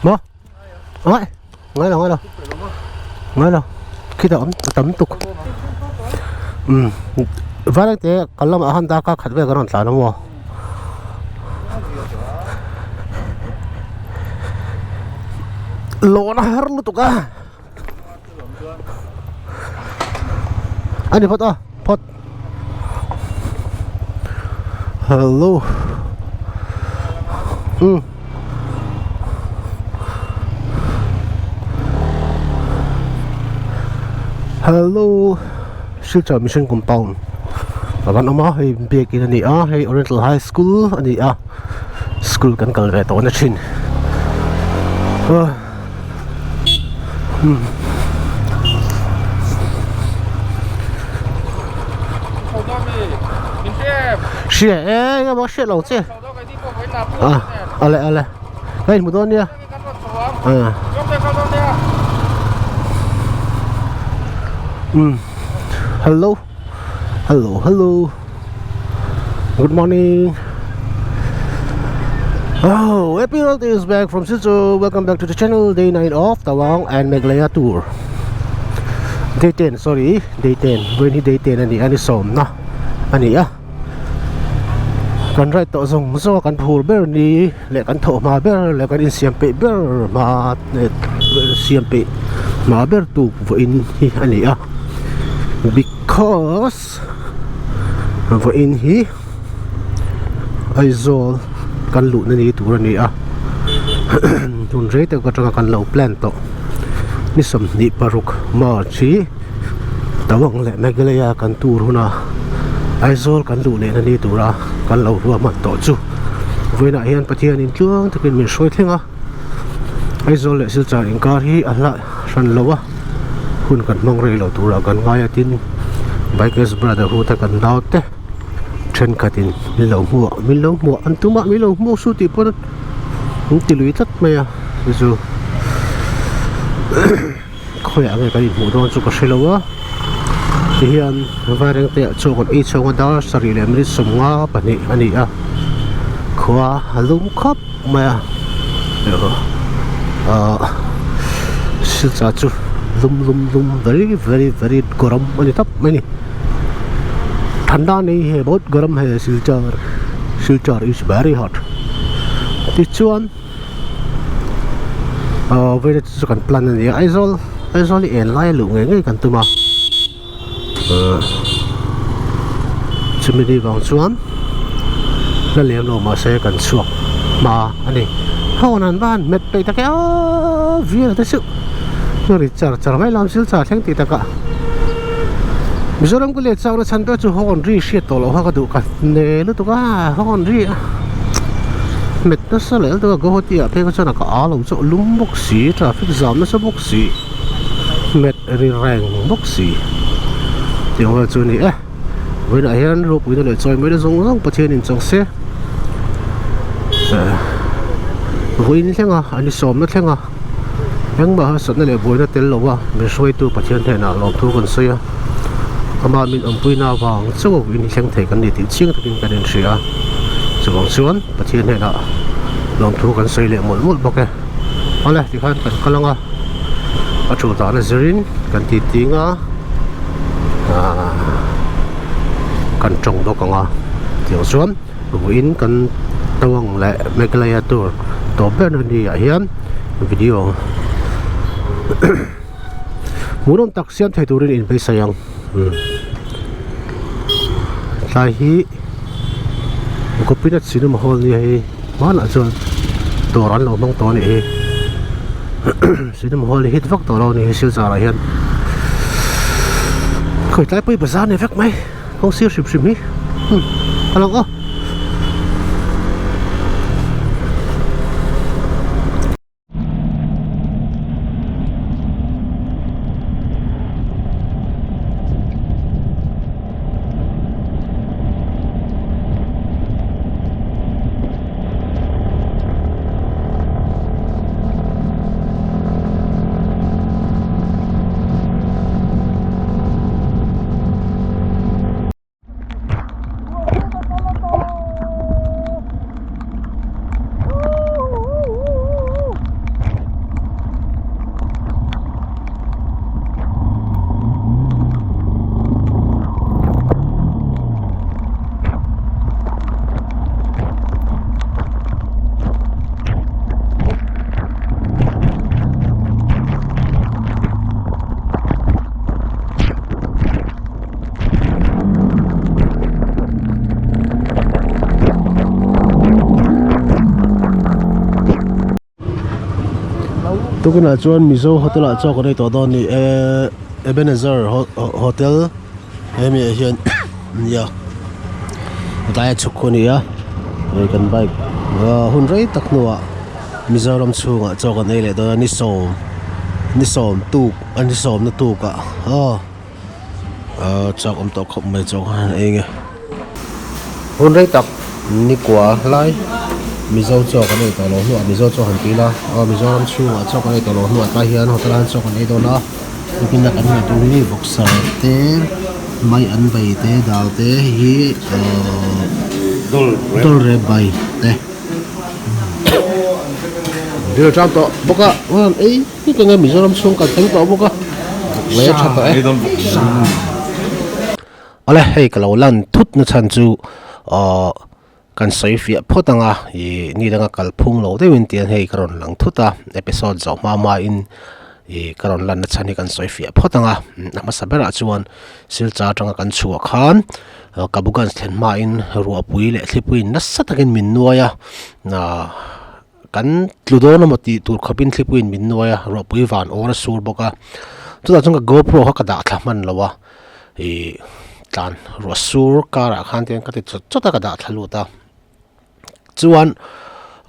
Maw? Ngai ngai lo ngai lo ngai lo khitah awm a tam tuk umm Vairengte kal lamah khan darkar khat vel kan rawn tlan a maw lawn a har lutuk a ani phawt a phawt hello umm hello Silchar mission compound a van awm a hei biakin a ni a hei oriental high school a ni a school kan kal ve tawh na thin ah. Hria e eng emaw hriat lo che a ale ale ka inhmu dawn nia a um hello hello hello good morning Oh, happy world is back from Situ. Welcome back to the channel. Day 9 of Tawang and Meghalaya tour. Day 10, sorry, day 10. Vawiin hi day 10 a ni a, ni sawmna a ni a. Kan ride tawh zawng zawng a, kan phur ber ni leh kan thawh hma ber leh kan insiam peih ber hma siam peih hma ber tuk vawiin hi a ni a. Because Vawiin hi Aizawl kan luhna ni tur a ni a hun rei tak atanga kan lo plan tawh ni 26 March hi Tawang leh Meghalaya kan tour huna Aizawl kan luh lehna ni tura kan lo ruahman tawh chu vawiinah hian Pathianin tluang takin min hruai thleng a Aizawl leh Silchar inkar hi a hla hran lo a hun kan hmang rei lo turah kan ngai a tin Bikers Brotherhood a kan nau te thenkhatin min lo hmuh a min lo hmuh an tum a min lo hmuh su tih pawn an ti lui tlat mai a chu chu khawiah nge kan inhmuh dawn chu ka hre lo a tihian Vairengte ah chaw kan ei chhawng a dar sarih leh minute 52 a ni a khua a lum khawp. mai a ahh silchar chu lum lum lum very very very garam a ni tawp mai a ni thanda nei he bahut garam he silchar silchar is very hot tichuan ahh vawiin chu kan plan a ni a Aizawl Aizawl hi en lai a luh ngei ngei kan tum a ahh chumi ni vang chuan la lem lo mahse kan chhuak hma a ni hawn an va han hmet peih tak e aw vial te chu ri char char mai lam silchar thleng tih takah Mizoram ka let chakna chhan ber chu hawn ri hriat tawh loh kha ka duh ka hne lutuk a hawn ri a hmet nasa leh lutuk a Guwahati ah phei kha chuan a ka a lo chauh lum bawk si traffic zam nasa bawk si. Hmet ri reng bawk si tih ang vel chu a ni e vawiinah hian ropuina leh chawi mai na zawng zawng Pathian in chawng se eh vawiin thleng a an isawmna thleng a engmah harsatna leh buaina tel lo a min hruaitu Pathian hnenah lawmthu kan sawi a amah min awmpuina avang chauh a vawiin hi thleng thei kan ni tih chiang takin kan inhria a chuvang chuan Pathian hnenah lawmthu kan sawi leh mawlh mawlh bawk e. Awle tikhan kan kal ang a a thu dahna zirin kan ti ting a ahh kan tawng bawk ang a tiang chuan vawiin kan tawng leh Meghalaya tour tawp ber na ni ah hian video hmuhnawm tak siam thei turin in beisei ang tlai hi Gopinath cinema hall nia hei hmanah chuan dawr an lo hmang tawh a nih hi cinema hall hi hit vak tawh lo a ni hi silchar ah hian khawi tlai pawh hi bazar ni vek mai kawng sir hrim hrim hi a lang aw. Tukinah chuan Mizo hotel ah chaw kan ei tawh dawn a ni e Ebenezer hotel hemi ah hian nia tlai a chhuk khu a ni a hei kan bike hun rei tak hnuah Mizoram chhungah chaw kan ei leh dawn a ni sawm ni sawm tuk a ni sawmna tuk ah aw ahh chak awm tawh khawp mai chaw kha han ei nge hun rei tak ni kua lai Mizo chaw kan ei tawh loh hnuah Mizo chaw han ti ila aw Mizoram chhungah chaw kan ei tawh loh hnuah tlai hian hotel ah hian chaw kan ei dawn a tukin a kan hmuh tur hi vawksa te mai an bai te dal te hei hi ahh dawlrep bai te. Dil tang tawh bawk a an ei vek ang e Mizoram chhung kan thleng tawh bawk a lei a tha tawh e awle hei ka lo lan thut na chhan chu ahh kan sawi fiah phawt ang a ih ni danga kal phung lo deuhin tiang hei ka rawn lang thut a episode zawh hma hma in ih ka rawn lan na chhan hi kan sawi fiah phawt ang a a hmasa berah chuan Silchar atanga kan chhuah khan Kabuganj thlen hmain ruahpui leh thlipuiin nasa takin min nuai a kan tlu dawn emaw tih tur khawpin thlipuiin min nuai a ruahpui van awr a sur bawk a chutah chuan ka GoPro kha ka dah thla hman lo a ih tlan ruah sur karah khan te ka ti chawt chawt a ka dah thla lut a. Chuan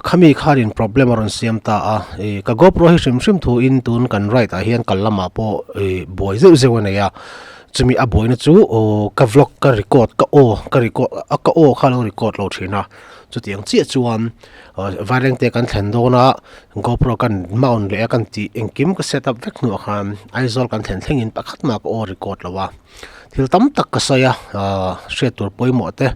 khami khanin problem a rawn siam ta a, ih ka GoPro hi hrim hrim thu in tun kan ride ah hian kal lamah pawh ih buai zeuh zeuh a nei a, chumi a buaina chu aw ka vlog ka record ka aw ka record a ka aw kha a lo record lo thin a, chutiang chiah chuan vairengte kan thlen dawn a GoPro kan mount leh a kan tih engkim ka set up vek hnuah khan Aizawl kan thlen thlengin pakhat mah ka aw record lo a, thil tam tak ka sawi a hriat tur pawimawh te.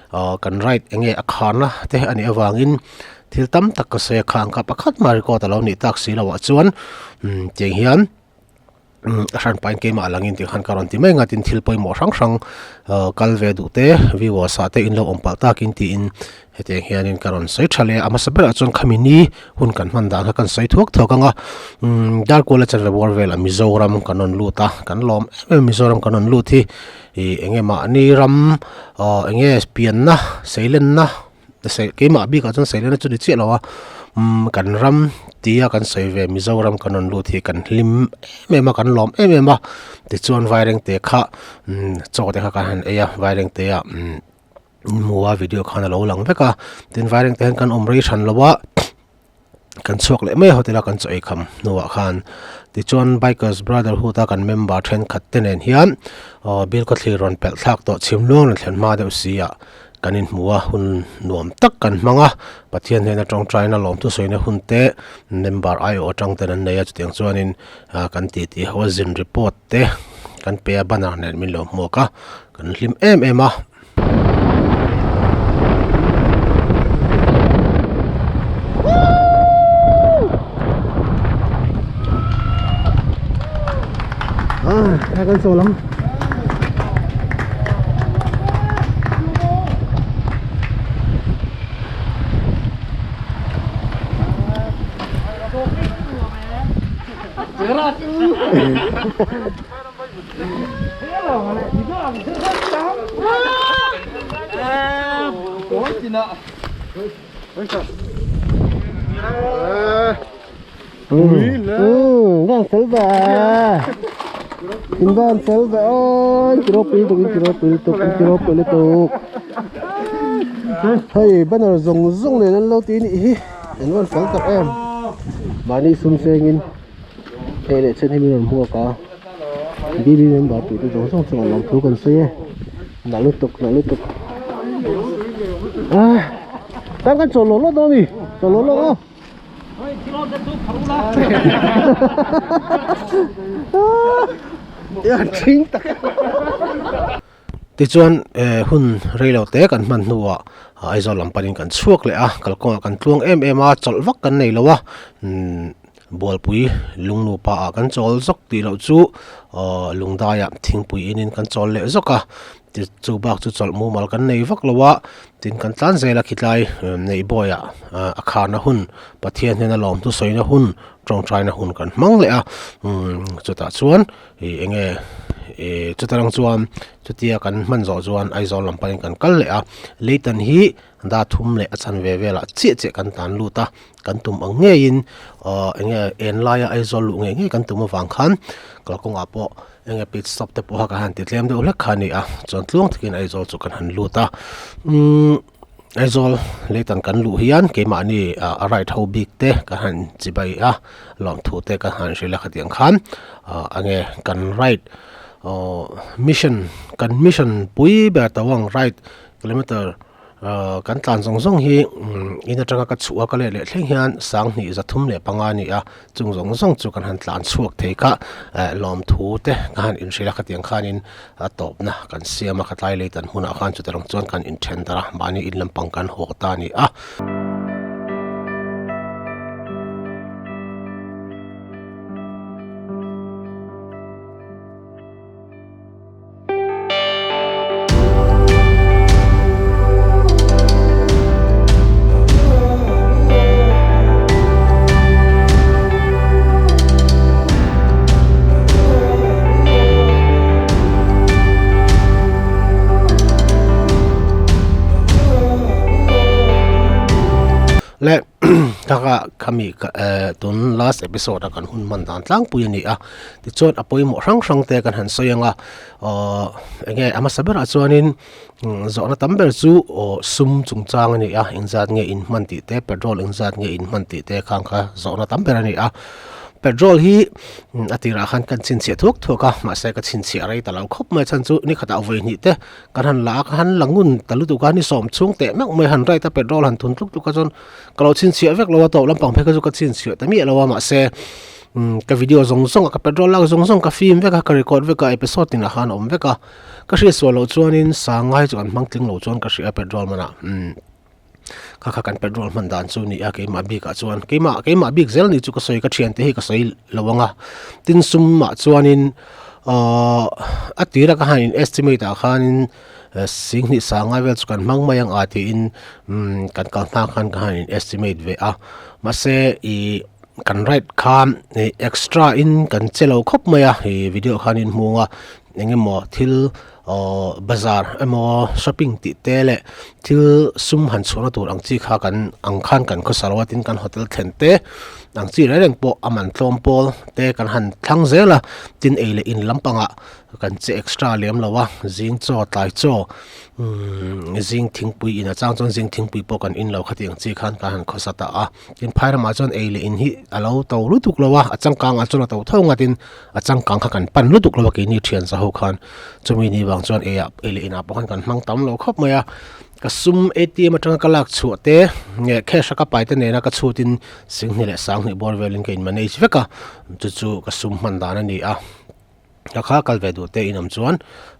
Aw kan ride enge a kharna te a nih avangin thil tam tak ka sawi a khang kha pakhat mah record a lo nih tak si loh ah chuan umm tiang hian umm a hran pahin keimah langin tih khan ka rawn ti mai ang a tin thil pawimawh hrang hrang aw kal ve duh te viewers ah te in lo awm palh takin tiin hetiang hianin ka rawn sawi tha leh a a hmasa berah chuan khami ni hun kan hman dan kha kan sawi thuak thuak ang a umm darkuala chanve bawr velah Mizoram kan rawn lut a kan lawm em em Mizoram kan rawn lut hi. Ih eng nge mahni ram aw eng nge pianna seilenna sei keimah bikah chuan seilenna chu ni chiah lo a umm kan ram tia kan sawi ve Mizoram kan rawn lut hi kan hlim em em a kan lawm em em a tichuan vairengte kha umm chaw te kha kan han ei a vairengte ah umm hmu a video khan a lo lang vek a tin vairengte hian kan awm rei hran lo a. Kan chhuak leh mai a hotel a kan chaw ei kham hnuah khan tichuan bikers brotherhood a kan member thenkhat te nen hian aw bill khawthlir rawn pelh thlak tawh chhim luang rawn thlen hma deuh si ah kan inhmu a hun nuam tak kan hmang a Pathian hnena tawngtaina lawmthu sawina hun te member aiawh atang ten an nei a chutiang chuanin ah kan titi ho a zin report te kan pe a banner nen min lo hmuak a kan hlim em em a. À, kan chawl ang. Van fel ve in van fel ve oi tiro pui tuk in tiro pui tuk in tiro pui lutuk hei banner zawng zawng nen an lo ti anih hi an van fel tak em mahni sum sengin hei leh chen hi min rawn hmuak a BB member tih te zawng zawng chu a lawm thu kan sawi e nalh lutuk nalh lutuk ah tan kan chawl lawh lawh dawn a ni chawl lawh lawh aw thing tak tichuan eh hun reilo te kan hman hnuah Aizawl lam panin kan chhuak leh a kalkawngah kan tluang em em a chawlh vak kan nei lo a umm Bualpui lung nupa ah kan chawl zawk tih loh chu aw lungdaiah thingpui inin kan chawl leh zawk a ti chu bak chu chawlh mumal kan nei vak lo a tin kan tlan zel a khitlai neih bawiah a kharna hun Pathian hnena lawmthu sawina hun tawngtaina hun kan hmang leh a umm chutah chuan ih eng nge. Ih chuta lang chuan chutia kan hman zawh chuan Aizawl lam panin kan kal leh a, Leitan hi da thum leh a chanve velah chiah chiah kan tlan lut a, kan tum ang ngeiin aw eng nge en laia Aizawl luh ngei ngei kan tum avang khan kalkawngah pawh eng nge pit stop te pawh kha kan han ti tlem deuh hlek kha a ni a, chuan tluang takin Aizawl chu kan han lut a, umm Aizawl Leitan kan luh hian keimahni a ride ho bik te kan han chibai a, lawmthu te kan han hrilh a khatiang khan ah eng nge kan ride aw mission kan mission pui ber tawh ang ride kilometer Ahh kan tlan zawng zawng hi in atanga ka chhuah a ka let leh thleng hian sanghnih 305 a ni a chung zawng zawng chu kan han tlan chhuak thei kha eh lawmthu te ka han inhrilh a khatiang khanin a tawpna kan siam a ka tlai lei tan hmunah khan chuti rawng chuan kan inthen darh a mahni in lampang kan haw ta a ni a. Le taka khami eh tun last episode a kan hun hman dan tlangpui a ni a tichuan a pawimawh hrang hrang te kan han sawi ang a. Aww enge a hmasa berah chuanin zawhna tam ber chu aw sum chungchang a ni a engzat nge in hman tih te petrol engzat nge in hman tih te khang kha zawhna tam ber a ni a petrol hi a tirah khan kan chhinchhiah thuak thuak a mahse ka chhinchhiah rei ta lo khawp mai chhan chu ni khatah vawi hnih te kan han la a ka han la ngun ta lutuk a ni sawm chhung teh meuh mai han right a petrol han thun tluk tluk a chuan ka lo chhinchhiah vek lo a tawp lampang phei kha chu ka chhinchhiah ta miah lo a mahse. Umm ka video zawng zawng a ka petrol lak zawng zawng ka film vek a ka record vek a episode tinah khan a awm vek a ka hriat sual loh chuanin sangai chu an hmang tling lo chuan ka hria petrol manah umm kha kha kan petrol hman dan chu a ni a keimah bikah chuan keimah keimah bik zel ni chu ka sawi ka thiante hi ka sawi lo ang a tin sumah chuanin ahh a tira ka han in estimate ah khanin singhnih sangai vel chu kan hmang mai ang a tiin umm kan kal hma khan ka han in estimate ve a mahse ih. Kan ride kha ih extra in kan che lo khawp mai a ih video khan in hmung a eng emaw thil aww bazar emaw shopping tih te leh thil sum han chhuahna tur ang chi kha kan ang khan kan khawsa lo a tin kan hotel thlen te ang chi reng reng pawh a man tlawm pawl te kan han thlang zel a tin ei leh in lampangah kan che extra lem lo a zing chaw tlai chaw umm zing thingpui in a chang chuan zing thingpui pawh kan in lo khatiang chi khan kan han khawsa ta a. Tin phai ramah chuan ei leh in hi a lo to lutuk lo a, a changkang ah chuan a to tho ngatin a changkang kha kan pan lutuk lo a keini thian za ho khan chumi ni vang chuan ei ah ei leh inah pawh khan kan hmang tam lo khawp mai a, ka sum atm atanga ka lak chhuah te nge cash a ka pai te nena ka chhutin singhnih leh sanghnih bawr velin ka in manage vek a chu chu ka sum hman dan a ni a. Ka kha kal ve duh te in awm chuan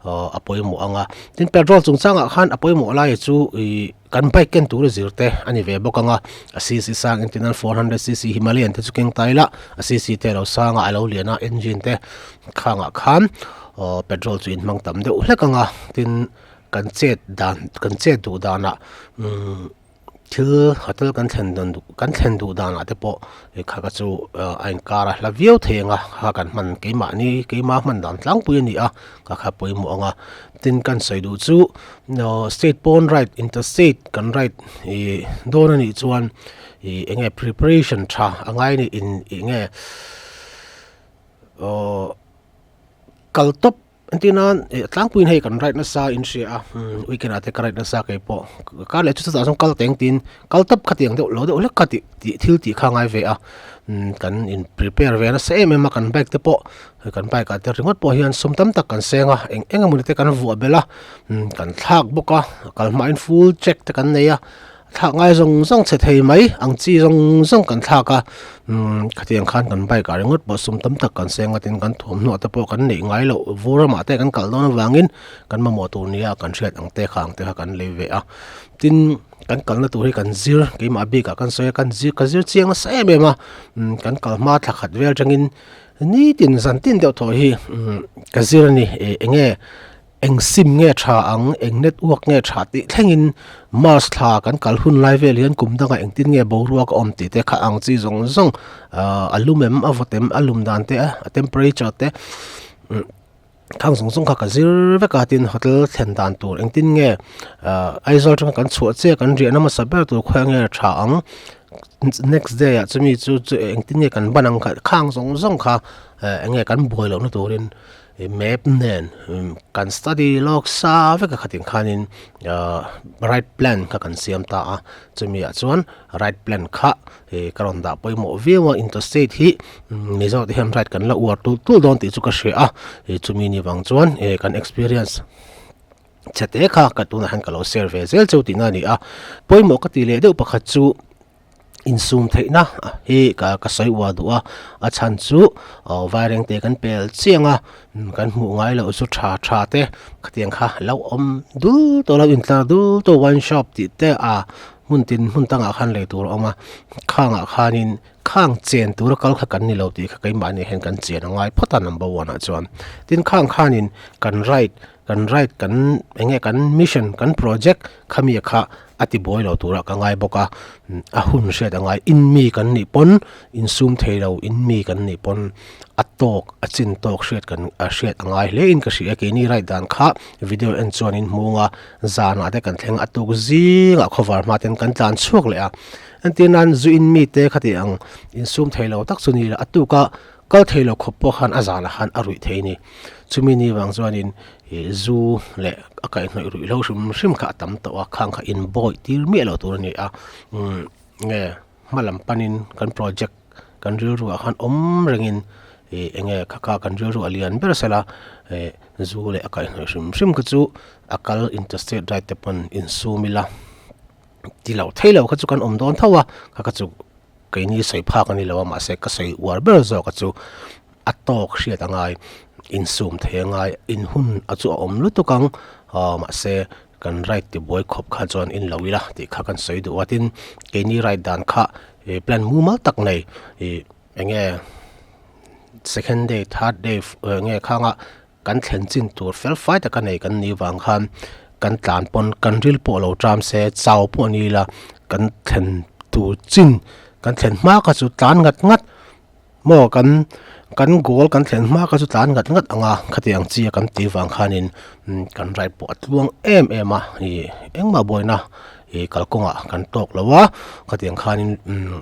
aw a pawimawh ang a tin petrol chungchangah khan a pawimawh lai chu ih kan bike ken tur a zir te a ni ve bawk ang a a cc sang engtin an 400cc himalayan te chu keng ta ila a cc te a lo sang a a lo lian a engine te khangah khan aw petrol chu in hmang tam deuh hlek ang a tin kan chet dan kan chet duh danah umm. Thil hotel kan thlen dan duh kan thlen duh danah te pawh he kha kha chu a inkar a hla viau thei ang a kha kan hman keimahni keima hman dan tlangpui a ni a ka kha pawimawh ang a tin kan sawi duh chu state pawn ride inter state kan ride ih dawn a nih chuan ih eng nge preparation tha a ngai a ni in eng nge aww kal tawp. Entir nan eh tlangpuiin hei kan ride nasa in hria a umm weekend ah te ka ride nasa kei pawh kar leh chu chutah chuan kal teng tiin kal tawp kha tiang deuh lo deuh hlek kha tih tih thil tih kha a ngai ve a umm kan in prepare ve nasa em em a kan bike te pawh kan bike ah te ringawt pawh hian sum tam tak kan seng a eng eng emawni te kan vuah belh a umm kan thlak bawk a kal hmain full check te kan nei a. Thlak ngai zawng zawng chhe thei mai ang chi zawng zawng kan thlak a umm khatiang khan kan bike ah ringawt pawh sum tam tak kan seng a tin kan thuamhnaw te pawh kan neih ngai loh vur ramah te kan kal dawn avangin kan mamawh tur nia kan hriat ang te kha ang te kha kan lei ve a tin kan kalna tur hi kan zir keimah bikah kan sawi a kan zir ka zir chiang nasa em em a umm kan kal hma thla khat vel atangin nitin zan tin deuh thaw hi umm ka zir a ni eh eng nge. Eng sim nge tha ang, eng network nge tha tih thlengin Mars thla kan kal hun lai vel hian kum dangah engtin nge boruak a awm tih te kha ang chi zawng zawng a lum em, a vawt em, a lum dan te, a temperature te. Khang zawng zawng kha ka zir vek a tin hotel thlen dan tur engtin nge ah Aizawl atanga kan chhuah chiah kan riahna hmasa ber tur khawiah nge tha ang next day ah chumi chu chu engtin nge kan ban ang kha khang zawng zawng kha eh eng nge kan buai lohna turin map nen kan study lawk sa vek a khatin khanin ah right plan kha kan siam ta a chumi ah chuan right plan kha He ka rawn dah pawimawh viau a interstate hi Mizo te hian ride kan la uar tul tul dawn tih chu ka hria a he chumi ni vang chuan eh kan experience chhe te kha ka tunah hian ka lo share ve zel cheu tihna a ni a pawimawh ka tih leh deuh pakhat chu insum theihna hi ka ka sawi uar duh a a chhan chu aw vairengte kan pel chiang a kan hmuh ngai loh chu tha tha te khatiang kha lo awm dul tawh lo intlar dul tawh wine shop tih te a. Hmun tin hmun tangah khan lei tur a awm a, khangah khanin khang chen tura kal kha kan ni lo tih kha keimahni hian kan chen a ngai phawt a number one ah chuan. Tin khang khanin kan ride kan ride kan eng nge kan mission kan project khami kha a ti buai lo turah ka ngai bawk a, a hun hriat a ngai in mi kan nih pawn insum thei lo in mi kan nih pawn a tawk a chin tawk hriat kan a hriat a ngai hle in ka hria keini ride dan kha video en chuan in hmung a. Zanah te kan thleng a tuk zingah khawvar hma ten kan tlan chhuak leh a entir nan zu in mi te khati ang insum thei lo tak chu ni la a tuk a kal thei lo khawp pawh khan a zanah khan a ruih thei a ni chumi ni vang chuanin ih zu leh a kaihhnawih ruih hlo hrim hrim kha a tam tawh a khang kha inbawih tir miah lo tur a ni a umm nge hma lam panin kan project kan rilru ah khan awm rengin ih eng nge kha kha kan rilru a lian ber sela ih zu leh a kaihhnawih hrim hrim kha chu a kal interstate ride te pawn insum ila ti lo thei lo kha chu kan awm dawn tho a kha kha chu keini sawi phak a ni lo a mahse ka sawi uar ber zawk a chu a tawk hriat a ngai insum thei a ngai in hun a chu a awm lutuk ang aw mahse kan ride tibuai khawp kha chuan in lo ila tih kha kan sawi duh a tin keini ride dan kha ih plan mumal tak nei ih eng nge second day third day eng nge khanga kan thlen chin tur fel fai taka nei kan nih vang khan kan tlan pawn kan ril pawh lo tram se chau pawh a ni ila kan thlen tur chin kan thlen hma kha chu tlan ngat ngat maw kan kan goal kan thlen hma kha chu tlan ngat ngat ang a khatiang chi a kan tih vang khanin kan ride pawh a tluang em em a ih engmah buaina ih kalkawngah kan tawk lo a khatiang khanin umm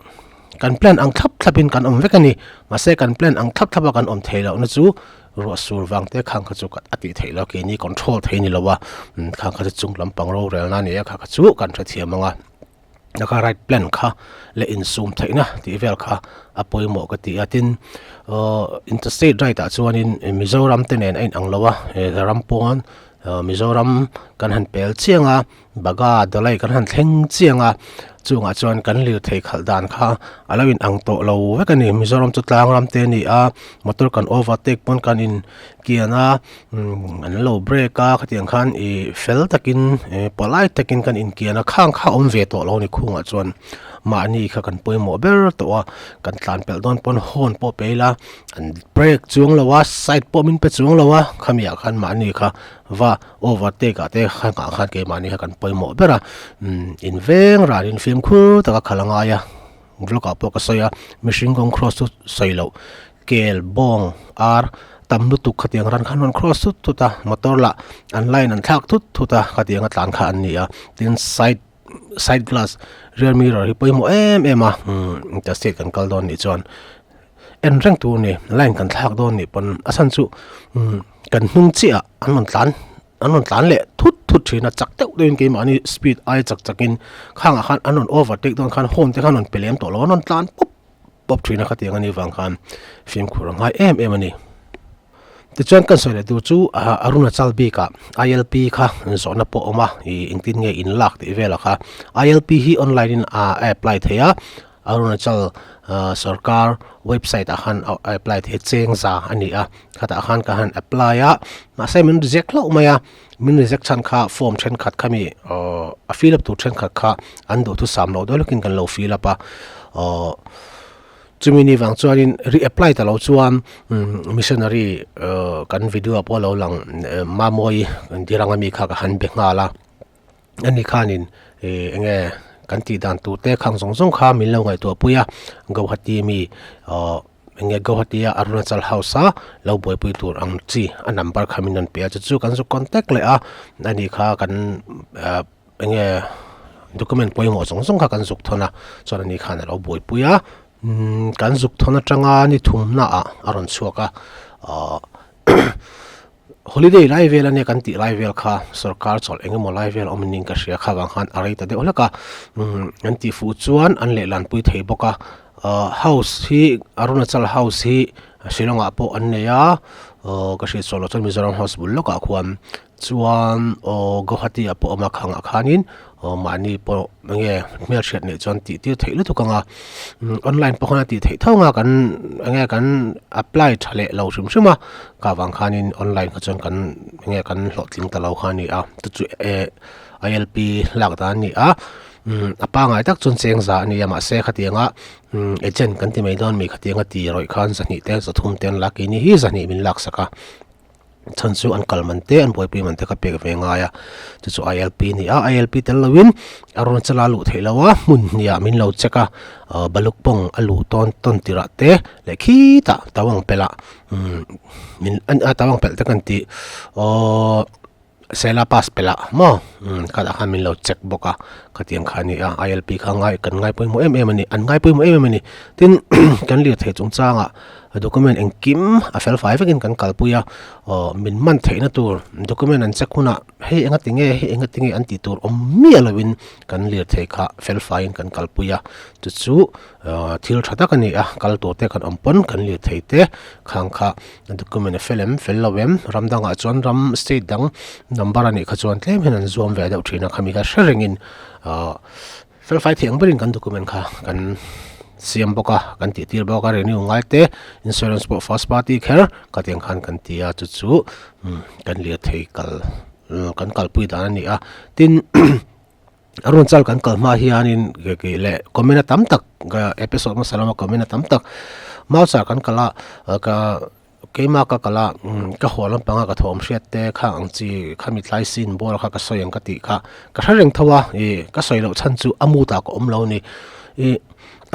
kan plan ang thlap thlap in kan awm vek a ni mahse kan plan ang thlap thlap a kan awm theih lohna chu ruah sur vang te khang kha chu a tih theih loh keini control thei a ni lo a khang kha chu chung lampang rorelna a ni a kha kha chu kan hrethiam ang a. Naka right plan kha leh insum theihna tih vel kha a pawimawh ka ti a tin ahh interstate ride ah chuanin Mizoram te nen a inang lo a he ram pawn ahh Mizoram kan han pel chiang a Baga Dawlai kan han thleng chiang a chungah chuan kan lirthei khalh dan kha a lo inang tawh lo vek a ni Mizoram chu tlang ram te a ni a motor kan overtake pawn kan in kian a umm an lo break a khatiang khan ih fel takin eh polite takin kan inkian a khang kha a awm ve tawh lo a ni khungah chuan mahni kha kan pawimawh ber tawh a kan tlan pelh dawn pawn horn pawh pe ila an break chuang lo a side pawh min pe chuang lo a khami ah khan mahni kha va overtake ah te khangah khan keimahni kha kan pawimawh ber a umm in veng ranin fimkhur taka khalh a ngai a vlog ah pawh ka sawi a mihring kawng cross chu sawi loh. Kel, bawng, ar tam lutuk khatiang ran khan rawn cross thut thut a, motor lah an line an thlak thut thut a, khatiang a tlan kha an ni a, tin side side glass rear mirror hi pawimawh em em a, umm interstate kan kal dawn nih chuan en reng tur a ni, line kan thlak dawn nih pawn a chhan chu umm kan hnung chiah ah an rawn tlan an rawn tlan leh thut thut thin a, chak deuh deuhin keimahni speed aia chak chakin khangah khan an rawn overtake dawn khan horn te khan rawn pe lem tawh lo an rawn tlan pawp. pawp thin a khatiang a nih vang khan fimkhur a ngai em em a ni. Tichuan kan sawi leh tur chu Arunachal bikah ILP kha zawhna pawh a awm a, ih engtin nge in lak tih velah kha ILP hi online in a apply thei a, Arunachal sorkar website ah khan a apply thei a cheng za a ni a, khatah khan ka han apply a, mahse min reject hlauh mai a, min reject chhan kha form thenkhat kha mi a fill up tur thenkhat kha an duhthusam loh deuh hlawkin kan lo fill up a aww chumi ni vang chuanin re-apply ta lo chuan missionary kan video ah pawh a lo lang Mamawi Dirang ami kha ka han be nghal a ani khanin ih eng nge kan tih dan tur te khang zawng zawng kha min lo ngaihtuah pui a Guwahati mi aww. Enge Guwahati a Arunachal House a lo buaipui tur ang chi a number kha min rawn pe a chu chu kan zu contact leh a ani kha kan ah enge document pawimawh zawng zawng kha kan zuk thawn a chuan ani khan a lo buaipui a umm kan zuk thawn atanga ni thumna ah a rawn chhuak a ah Holiday lai vel ania kan tih lai vel kha sorkar chawlh eng emaw lai vel awm niin ka hria kha vang khan a rei ta deuh hlek a umm an tih fuh chuan an lehlan pui thei bawk a ahh house hi Arunachal house hi Shillong ah pawh an nei a aw ka hriat sual loh chuan Mizoram house bul lawkah khuan chuan aw Guwahati ah pawh a awm a khangah khanin aw mahni pawh enge hmelhriat neih chuan tih tir theih lutuk ang a online pawh khan a tih theih tho ang a kan enge kan apply tha leh lo hrim hrim a ka vang khanin online kha chuan kan enge kan hlawhtling ta lo kha a ni a chu chu eh I L P lak dan a ni a a pangai tak chuan cheng za a ni a mahse khatianga agent kan ti mai dawn mi khatianga ti rawih khan zahnih te zathum te an lak keini hi zahnih min laksak a. Chhan chu an kal man te an buaipui man te kha pek ve ngai a chu chu I L P a ni a I L P tel loin a rawn chala luh theih loh a hmun hniah min lo check a ah balukpawng a luh tawn tawn tirah te leh khitah tawang pelh ah umm min a tawang pelh te kan tih aww sela pass pelh ah maw umm khatah khan min lo check bawk a khatiang kha a ni a I L P kha ngai kan ngai pawimawh em em a ni an ngai pawimawh em em a ni tin kan lirthei chungchangah. Document engkim a fel fai vekin kan kalpui a, aw min man theihna tur document an check hunah hei enga tinge hei enga tinge an tih tur awm miah lovin kan lirthei kha fel faiin kan kalpui a, chu chu ah thil tha tak a ni a, kal tur te kan awm pawn kan lirthei te khang kha document a fel em fel lo em ram dangah chuan ram state dang number a nih kha chuan tlem hian an zuam ve deuh thin a, khami kha hre rengin ah. Fel fai thei ang berin kan document kha kan siam bawk a, kan tih tir bawk a, renew ngai te insurance pawh first party kher ka tiang khan kan ti a, chu chu kan lirthei kal kan kalpui dan a ni a, tin a rawn chal kan kal hma hianin leh comment a tam tak episode hmasa lama comment a tam tak mauchar kan kal a ka. Keimah ka kal a, ka haw lampanga ka thawm hriat te kha ang chi khami tlai sin bawr kha ka sawi ang ka tih kha ka hre reng tho a, ih ka sawi loh chhan chu a mood ah ka awm lo a ni. Ih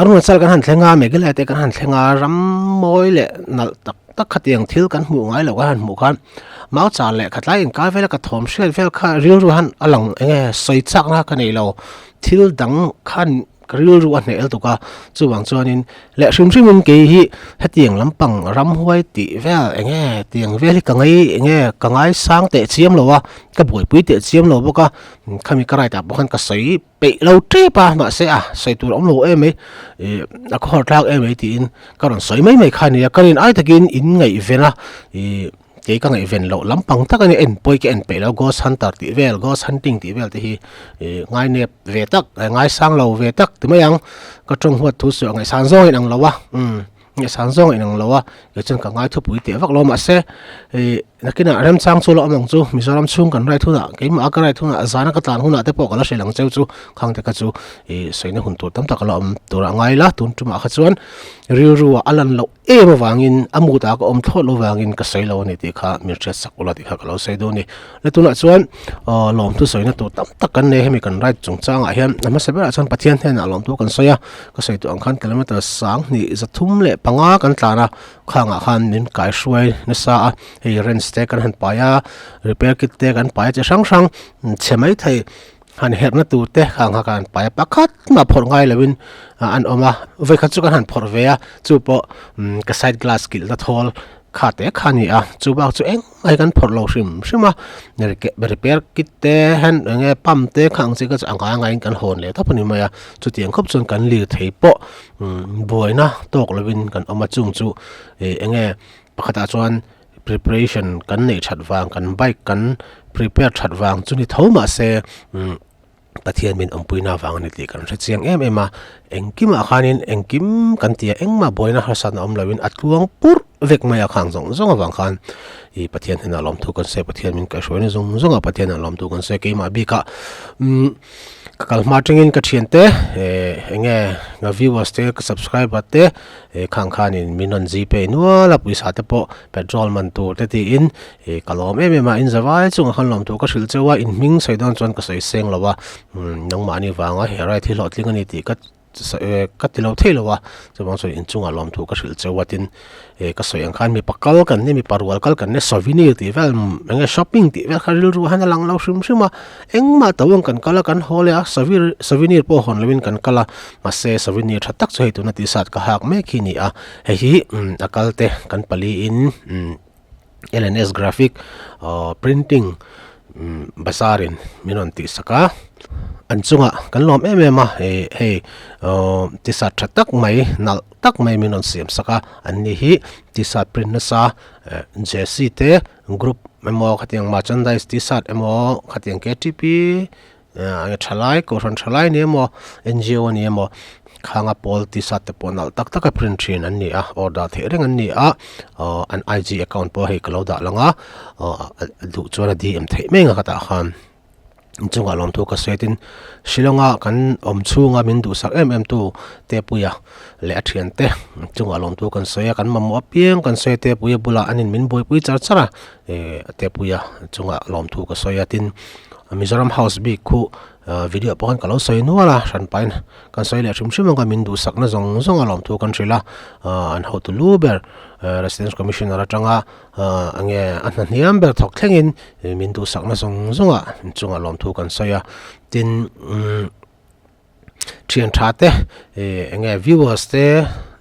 Arunachal kan han thleng a, Meghalaya te kan han thleng a, ram mawi leh nalh tak tak khatiang thil kan hmuh ngai loh kan han hmuh khan Mauchar leh Khatlai inkar vela ka thawm hriat vel kha rilru han a lang eng nge sawi chakna ka nei lo, thil dang khan Ka rilru a hneh tuk a, chuvang chuanin leh hrim hrimin kei hi hetiang lampang ramhuai tih vel eng nge tiang vel hi ka ngai eng nge ka ngaisang teh chiam lo a, ka buaipui teh chiam lo bawk a, khami ka right ah pawh khan ka sawi peih lo tep a mahse a sawi tur a awm lo em mai ih a khawhar thlak em mai tiin ka rawn sawi mai mai kha a ni a, ka rin ai takin in ngaihven a ih. Kei ka ngaihven loh lampang tak a ni, en pawi ka en peih lo, ghost hunter tih vel, ghost hunting tih vel te hi ih ngainep ve tak, ngaisang lo ve tak ti mai ang, ka tawng huat thu suah ngaihsan zawng a inang lo a, umm ngaihsan zawng a inang lo a, kei chuan ka ngai thupui teh vak lo mahse ih nakinah remchang chu la awm ang chu, Mizoram chhung kan ride hunah keimah a ka ride hunah zana ka tlan hunah te pawh ka la hrilh ang cheu chu khang te kha chu ih sawina hun tur tam tak a la awm tur a ngai la, tun tumah kha chuan rilru ah a lan loh. Em avangin a mood ah ka awm thlawt lo vangin ka sawi lo a ni tih kha min hriat sak ula tih kha ka lo sawi dawn a ni. Le tunah chuan aw lawmthu sawina tur tam tak kan nei hemi kan ride chungchangah hian a hmasa berah chuan Pathian hnenah lawmthu kan sawi a, ka sawi tawh ang khan kilometer 25 kan tlan a, khangah khan min kaihruai nasa a, hei wrench te kan han pai a, repair kit te kan pai a chi hrang hrang chhe maithei. Han herhna tur te khang kha kan pai a, pakhat mah phawrh ngai loin an awm a, vawikhat chu kan han phawrh ve a, chu pawh ka side glass kilhna thawl kha te kha a ni a, chu bak chu engmah hi kan phawrh lo hrim hrim a, repair kit te hand eng nge pump te kha ang chi kha chu a ngai ngaiin kan hawn leh tawp a ni mai a, chutiang khawp chuan kan lirthei pawh buaina tawk loin kan awm a, chung chu ih eng nge pakhatah chuan. Preparation kan neih that vang, kan bike kan prepare that vang chu ni tho mahse umm Pathian min awmpuina vang a ni tih kan hre chiang em em a, engkimah khanin engkim kan ti a, engmah buaina harsatna awm loin a tluang purh vek mai a khang zawng zawng avang khan ih Pathian hnenah lawmthu kan sawi a, Pathian min kaihhruaina zawng zawngah Pathian ah lawmthu kan sawi a, keimah bikah umm ka kal hma atangin ka thiante eh eng nge ka viewers te ka subscriber te He khang khanin min rawn zi pei nual a, pawisa te pawh petrol man tur te tiin ih ka lawm em em a, in zavai chungah khan lawm tur ka hrilh cheu a, in hming sawi dawn chuan ka sawi seng lo a, umm nangmahni vanga he ride hi hlawhtling a ni tih ka ka ti lo thei lo a, chuvang chuan inchungah lawmthu ka hrilh cheu a tin eh ka sawi ang khan mipa kal kan ni mipa rual kal kan ni souvenir tih vel eng nge shopping tih vel kha rilru hian a lang lo hrim hrim a, engmah to ang kan kal a kan haw leh a souvenir souvenir pawh hawn lovin kan kal a mahse souvenir tha tak chu hei tuna t-shirt ka hak mek hi a ni a, hei hi a kal te kan pali in umm L&S graphic aw printing bazar in min rawn tih sak a an chungah kan lawm em em a ih hei aw t-shirt tha tak mai nalh tak mai min rawn siam sak a an ni hi t-shirt print nasa eh jersey te group emaw khatiang merchandise t-shirt emaw khatiang K_T_P eng thalai kohhran thalai ni emaw N_G_O a ni emaw khanga pawl t-shirt te pawh nalh tak tak a print thin an ni a order theih reng an ni a aw an I_G account pawh hei ka lo dah lang a aw a duh chuan a D_M theih mai ang a khatah khan inchungah lawmthu ka sawi tin Shillong a kan awm chhunga min duhsak em em tu Tepuia leh a thiante chungah lawmthu kan sawi a kan mamawh apiang kan sawi a Tepuia bulah an in min buaipui char char a eh Tepuia chungah lawmthu ka sawi a tin. Mizoram House bik khu video pawh khan ka lo sawi nual a, hranpain kan sawi leh hrim hrim ang a, min duhsakna zawng zawng a lawmthu kan hrilh a, an hotu lu ber Residence Commissioner atanga enge a hna hniam ber thawk thlengin min duhsakna zawng zawng a chungah lawmthu kan sawi a, tin umm. Thian tha te ih eng nge viewers te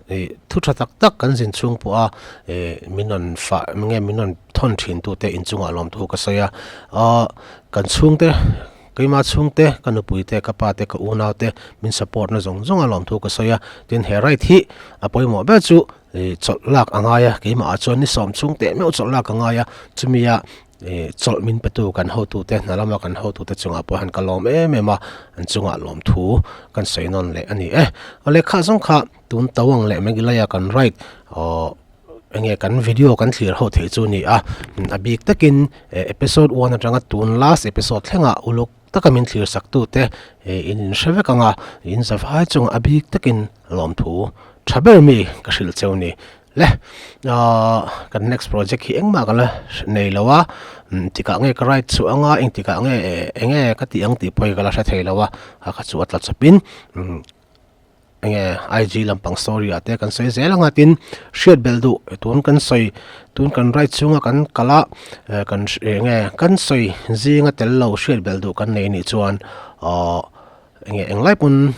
ih thu tha tak tak kan zin chhung pawh a ih min rawn fah eng nge min rawn thawn thin tu te inchungah lawmthu ka sawi a ahh kan chhungte keima chhungte ka nupui te ka pa te ka unau te min support na zawng zawng a lawmthu ka sawi a tin he ride hi a pawimawh ber chu ih chawlh lak a ngai a keimah ah chuan ni sawm chhung teh meuh chawlh lak a ngai a chumi ah Ih chawlh min petu kan hotute hna lama kan hotute chungah pawh hian ka lawm em em a, an chungah lawmthu kan sawi nawn leh a ni e. A lehkha zawng kha tun to ang leh Meghalaya kan ride aw enge kan video kan thlir ho theih chu a ni a, a bik takin episode one atanga tun last episode thlengah uluk taka min thlir sak tute in inhre vek ang a, in zavai chungah a bik takin lawmthu tha ber mi ka hrilh cheu a ni. Le ahh kan next project hi engmah ka la nei lo a tikah nge ka ride chhuah anga engtikah nge enge ka tih ang tih pawh hi ka la hre thei lo a a kha chu a tla chawpin enge IG lampang story ah te kan sawi zel anga tin hriat belh duh tun kan sawi tun kan ride chhunga kan kal a kan enge kan sawi zinga tel lo hriat belh duh kan nei anih chuan ahh. Enge englai pawn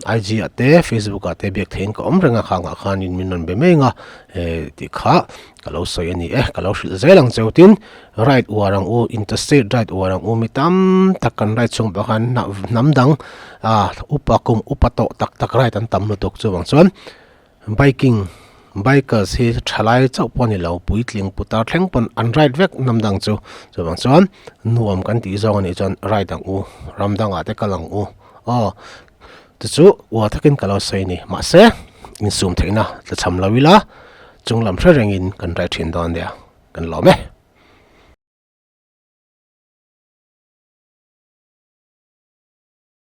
IG ah te Facebook ah te biak theihin ka awm reng a khangah khanin min rawn be mai ang a eh tih kha ka lo sawi a ni e ka lo hrilh zel ang cheu tin ride uar ang u interstate ride uar ang u mi tam tak kan ride chhung pah khan hnam dang ah upa kum upa tawh tak tak ride an tam lutuk chuvang chuan Biking, Bikers hi thalai chauh pawh a ni lo, puitling putar thleng pawn an ride vek hnam dang chu. Chuvang chuan nuam kan tih zawng a nih chuan ride ang u, ram dangah te kal ang u. Aw, chu chu uar takin ka lo sawi a ni. Mahse, insum theihna tlachham lo ila, chunglam hre rengin kan ride thin dawn nia, kan lawm e.